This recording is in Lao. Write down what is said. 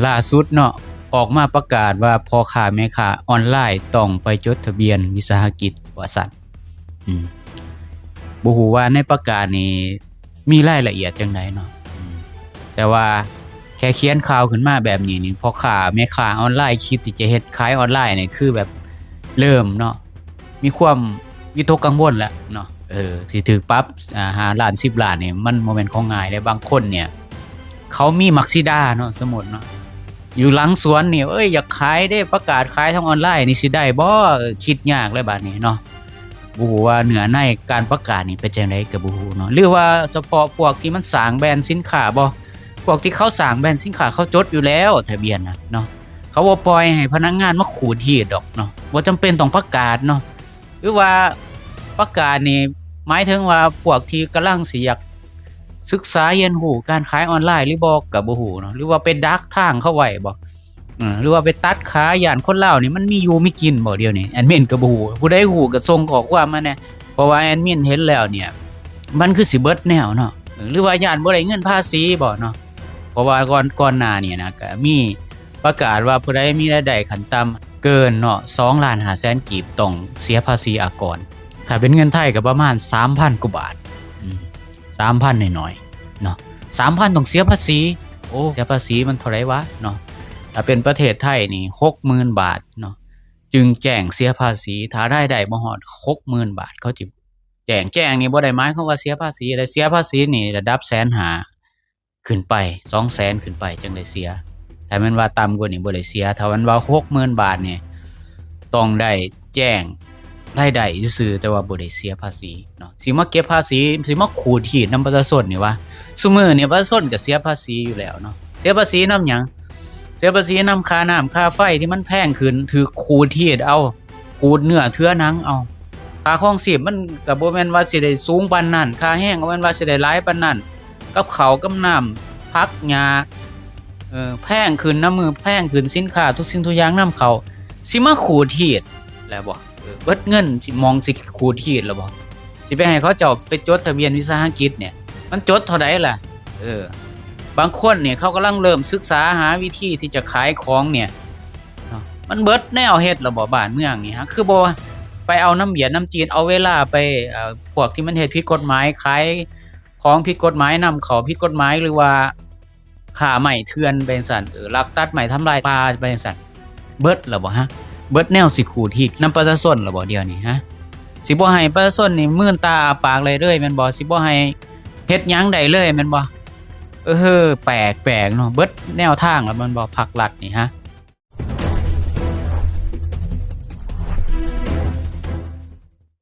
ຫຼ້າສຸດເນາະ ອອກມາປະກາດວ່າພໍ່ຄ້າແມ່ຄ້າອອນລາຍຕ້ອງໄປຈົດທະບຽນວິສາຫະກິດວ່າຊັ້ນ. ອືມ ບໍ່ຮູ້ວ່າໃນປະກາດນີ້ມີລາຍລະອຽດຈັ່ງໃດເນາະ. ອືມ ແຕ່ວ່າແຄ່ຂຽນຂ່າວຂຶ້ນມາແບບນີ້ນີ້ ພໍ່ຄ້າແມ່ຄ້າອອນລາຍ ຄິດທີ່ຈະເຮັດຂາຍອອນລາຍນີ້ ຄືແບບເລີ່ມເນາະ ມີຄວາມວິຕົກກັງວົນແລ້ວເນາະ. ເອີ ຊິຖືກປັບ ອ່າ ຫ້າລ້ານ ສິບລ້ານນີ້ ມັນບໍ່ແມ່ນຂອງງ່າຍເດ້. ບາງຄົນເນ່ຍ ເຂົາມີໝາກສີດາເນາະ ສົມມຸດເນາະ ຢູ່ຫຼັງສວນນີ້ ເອີຍ ຢາກຂາຍເດ້ ປະກາດຂາຍທາງອອນລາຍນີ້ ຊິໄດ້ບໍ່? ເອີ ຄິດຍາກແລ້ວບາດນີ້ເນາະ. ບໍ່ຮູ້ວ່າເນື້ອໃນການປະກາດນີ້ເປັນຈັ່ງໃດກໍບໍ່ຮູ້ເນາະ ຫຼືວ່າສະເພາະພວກທີ່ມັນສ້າງແບຣນສິນຄ້າບໍ? ພວກທີ່ເຂົາສ້າງແບຣນສິນຄ້າ ເຂົາຈົດຢູ່ແລ້ວທະບຽນນະເນາະ ເຂົາບໍ່ປ່ອຍໃຫ້ພະນັກງານມາຂູດຮີດດອກເນາະ ບໍ່ຈຳເປັນຕ້ອງປະກາດເນາະ. ຫຼືວ່າປະກາດນີ້ໝາຍເຖິງວ່າພວກທີ່ກຳລັງຊິຢາກສຶກສາຮຽນຮູ້ການຂາຍອອນລາຍຫຼືບໍ່ກໍບໍ່ຮູ້ເນາະ ຫຼືວ່າໄປດັກທາງເຂົາໄວ້ບໍ? ເອີ ຫຼືວ່າໄປຕັດຂາ ຢ້ານຄົນລາວນີ້ມັນມີຢູ່ມີກິນບໍດຽວນີ້? ແອດມິນກໍບໍ່ຮູ້ ຜູ້ໃດຮູ້ກໍສົ່ງຂໍ້ຄວາມມາແດ່ ເພາະວ່າແອດມິນເຫັນແລ້ວເນ່ຍ ມັນຄືຊິເບິດແນວເນາະ ເອີ ຫຼືວ່າຢ້ານບໍ່ໄດ້ເງິນພາສີບໍເນາະ? ເພາະວ່າກ່ອນ ກ່ອນໜ້ານີ້ນະ ກໍມີປະກາດວ່າຜູ້ໃດມີລາຍໄດ້ຂັ້ນຕ່ຳເກີນເນາະ ສອງລ້ານຫ້າແສນກີບ ຕ້ອງເສຍພາສີອາກອນ. ຖ້າເປັນເງິນໄທກໍປະມານສາມພັນກວ່າບາດ ອືມ ສາມພັນໜ້ອຍໆເນາະ ສາມພັນຕ້ອງເສຍພາສີ. ໂອ້ ເສຍພາສີມັນເທົ່າໃດວະເນາະ? ຖ້າເປັນປະເທດໄທນີ້ ຫົກໝື່ນບາດເນາະ ຈຶ່ງແຈ້ງເສຍພາສີ. ຖ້າລາຍໄດ້ບໍ່ຮອດຫົກໝື່ນບາດ ເຂົາຈະແຈ້ງ. ແຈ້ງນີ້ບໍ່ໄດ້ໝາຍຄວາມວ່າເສຍພາສີເດ້ ເສຍພາສີນີ້ລະດັບແສນຫ້າຂຶ້ນໄປ ສອງແສນຂຶ້ນໄປ ຈັ່ງໄດ້ເສຍ. ຖ້າແມ່ນວ່າຕ່ຳກວ່ານີ້ບໍ່ໄດ້ເສຍ. ຖ້າແມ່ນວ່າຫົກໝື່ນບາດນີ້ ຕ້ອງໄດ້ແຈ້ງລາຍໄດ້ຊື່ໆ ແຕ່ວ່າບໍ່ໄດ້ເສຍພາສີເນາະ. ຊິມາເກັບພາສີ ຊິມາຂູດຮີດນຳປະຊາຊົນນີ້ຫວາ? ຊຸມື້ນີ້ປະຊາຊົນກໍເສຍພາສີຢູ່ແລ້ວເນາະ. ເສຍພາສີນຳຫຍັງ? ເສຍພາສີນຳຄ່ານ້ຳຄ່າໄຟທີ່ມັນແພງຂຶ້ນ ຖືກຂູດຮີດເອົາ ຂູດເນື້ອເຖືອໜັງເອົາ. ຄ່າຄອງຊີບມັນກໍບໍ່ແມ່ນວ່າຊິໄດ້ສູງປານນັ້ນ ຄ່າແຮງກໍແມ່ນວ່າຊິໄດ້ຫຼາຍປານນັ້ນ. ກັບເຂົ້າກັບນ້ຳ ຜັກຫຍ້າ ເອີ ແພງຂຶ້ນນຳມື້ ແພງຂຶ້ນ ສິນຄ້າທຸກສິ່ງທຸກຢ່າງນຳເຂົ້າ ຊິມາຂູດຮີດແລ້ວບໍ່? ເອີ ເບິດເງິນຊິ ໝ່ອງຊິຂູດຮີດແລ້ວບໍ່? ຊິໄປໃຫ້ເຂົາເຈົ້າໄປຈົດທະບຽນວິສາຫະກິດເນ່ຍ ມັນຈົດເທົ່າໃດລະ? ເອີ ບາງຄົນນີ້ເຂົາກຳລັງເລີ່ມສຶກສາຫາວິທີທີ່ຈະຂາຍຂອງເນ່ຍເນາະ ມັນເບິດແນວເຮັດແລ້ວບໍ່? ບ້ານເມືອງນີ້ຫາ ຄືບໍ່ໄປເອົານຳຫວຽດນຳຈີນ ເອົາເວລາໄປ ເອີ ພວກທີ່ມັນເຮັດຜິດກົດໝາຍ ຂາຍຂອງຜິດກົດໝາຍ ນຳເຂົ້າຜິດກົດໝາຍ ຫຼືວ່າຄ້າໄມ້ເຖື່ອນໄປຈັ່ງຊັ້ນ ເອີ ລັກຕັດໄມ້ ທຳລາຍປ່າໄປຈັ່ງຊັ້ນ ເບິດແລ້ວບໍ່ຮະ? ເບິດແນວຊິຂູດຮີດນຳປະຊາຊົນແລ້ວບໍ່ດຽວນີ້ຮະ? ຊິບໍ່ໃຫ້ປະຊາຊົນນີ້ມືນຕາອ້າປາກໄດ້ເລີຍແມ່ນບໍ່? ຊິບໍ່ໃຫ້ເຮັດຫຍັງໄດ້ເລີຍແມ່ນບໍ່? ເອີ ແປກໆເນາະ ເບິດແນວທາງແລ້ວແມ່ນບໍ່ ພັກລັດນີ້ຮະ?